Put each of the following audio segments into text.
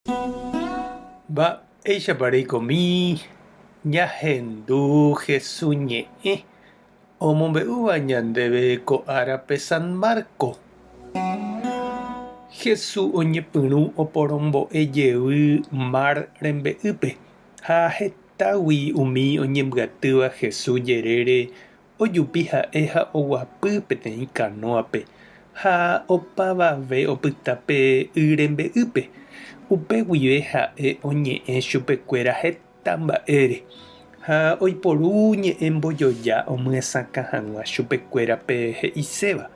Mba'éichapa reikomi ñahendu Hesu ñe'ẽ omombe'úva ñandéve ko árape San Marco? Hesu oñepyrũ oporombo'e jey mar rembe'ýpe ha hetágui umi oñembyatýva Hesu jerére Ojupi ha'e ha oguapy peteĩ kanóape, ha opavave opyta pe y rembe'ýpe. Upe guive ha'e oñe'ẽ chupekuéra heta mba'ére, ha oiporu ñe'ẽ mbojoja omyesakã hag̃ua chupekuéra pe he'iséva.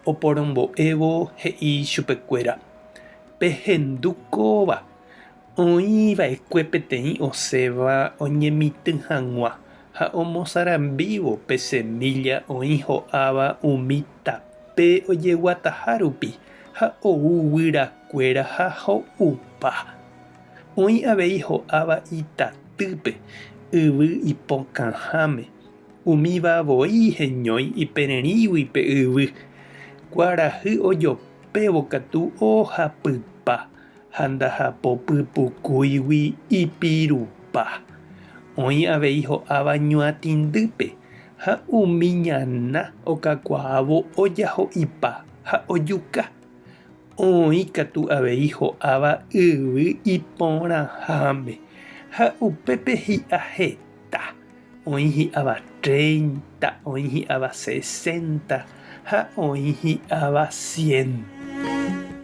Oporombo'évo he'i chupekuéra, Pehendu kóva, Oĩ va'ekue peteĩ osẽva oñemitỹ hag̃ua ha omosarambívo pe semílla oĩ ho'áva umi tape ojeguataha rupi ha ou guyrakuéra ha ho'upa. Oĩ avei ho'áva itatýpe, yvy ipokãháme, umíva voi heñói ipererĩgui pe yvy, kuarahy ojopévo katu ohapypa. Ha ndahapo pypukúigui ipirupa. Oĩ avei ho'áva ñuatĩndýpe, ha umi ñana okakuaávo ojaho'ipa ha ojuka. Oĩ katu avei ho'áva yvy iporãháme, ha upépe hi'a heta. Oĩ hi'áva treinta, oĩ hi'áva sesenta ha oĩ hi'áva cien.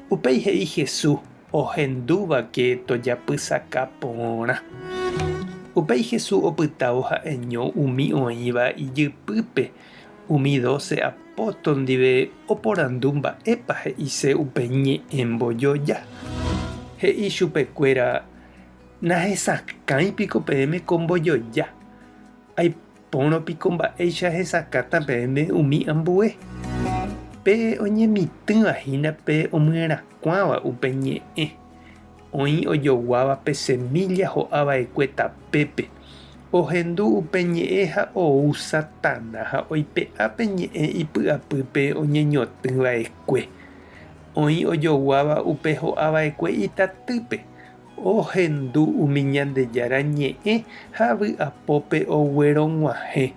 Upéi he'i Jesús ohendúvake tojapysaka porã. Upéi Jesús opytávo ha'eño umi oĩva ijypýpe, umi dóse apóstol ndive oporandu mba'épa he'ise upe ñe'ẽ mbojoja. He'i chupekuéra, Nahesakãi piko peẽme ko mbojoja? Aipórõ piko mba'éicha hesakãta peẽme umi ambue? Pe oñemitỹva hína pe omyerakuãva upe ñe'ẽ, oĩ ojoguáva pe semílla ho'a va'ekue tapépe. Ohendu upe ñe'ẽ ha ou Satana ha oipe'a pe ñe'ẽ ipy'apýpe oñeñotỹ va'ekue. Oĩ ojoguáva upe ho'a va'ekue itatýpe. Ohendu umi Ñandejára ñe'ẽ ha vy'apópe oguerog̃uahẽ,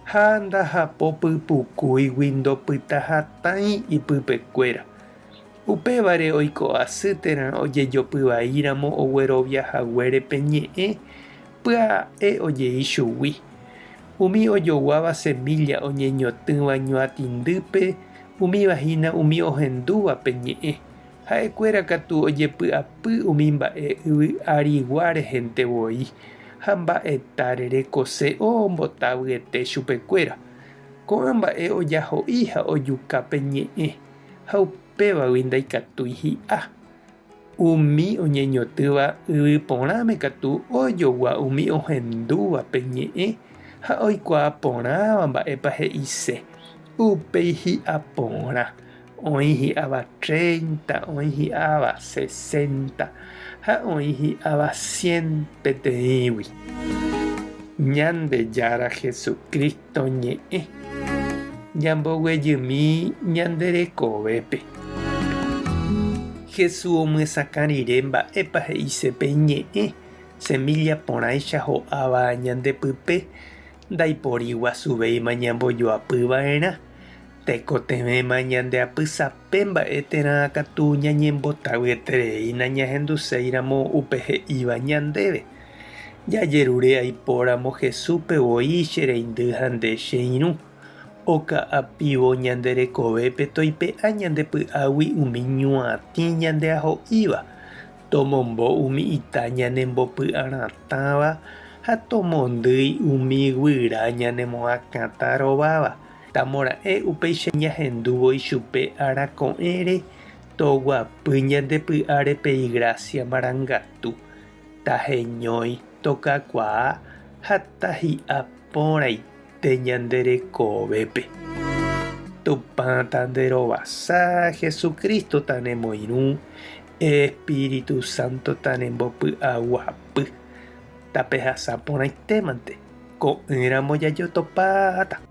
ha ndahapo pypukúigui ndopytahatãi ipypekuéra. Upévare oiko asy térã ojejopy vaíramo oguerovia haguére pe ñe'ẽ, pya'e ojei chugui. Umi ojoguáva semílla oñeñotỹva ñuatĩndýpe, umíva hína umi ohendúva pe ñe'ẽ, Ha'ekuéra katu ojepy'apy umi mba'e yvy arigua rehente voi, ha mba'eta rerekose ombotavyete chupekuéra. Ko'ã mba'e ojaho'i ha ojuka pe ñe'ẽ, ha upévagui ndaikatúi hi'a. Umi oñeñotỹva yvy porãme katu ojogua umi ohendúva pe ñe'ẽ ha oikuaa porãva mba'épa he'ise, upéi hi'a porã. Oĩ hi'áva treinta, oĩ hi'áva sesenta ha oĩ hi'áva cien peteĩgui. Ñandejára Jesucristo ñe'ẽ ñamboguejymi ñande rekovépe. Jesús omyesakã rire mba'épa he'ise pe ñe'ẽ semilla porãicha ho'áva ñande pype, ndaipóri guasuvéima ñambojoapy va'erã. Tekotevẽma ñande apysape mba'e térã katu ñañembotavyeterei nañahenduséiramo upe he'íva ñandéve. Jajerure aipóramo Jesúspe voi che reindy ha nde che irũ, oka'apívo ñande rekovépe toipe'a ñande py'águi umi ñuatĩ ñandeaho'íva, tomombo umi ita ñanembopy'aratãva ha tomondýi umi guyra ñanemoakãtarováva. Tamora'e upéicha ñahendúvo ichupe ára ko'ẽre toguapy ñande py'áre pe igrásia marangatu, taheñói, tokakuaa ha tahi'a porãite ñande rekovépe. Tupã tanderovasa, Jesucristo tanemoirũ, Espíritu Santo tanembopy'aguapy. Tapehasa porãitémante, ko'ẽramo jajotopáta.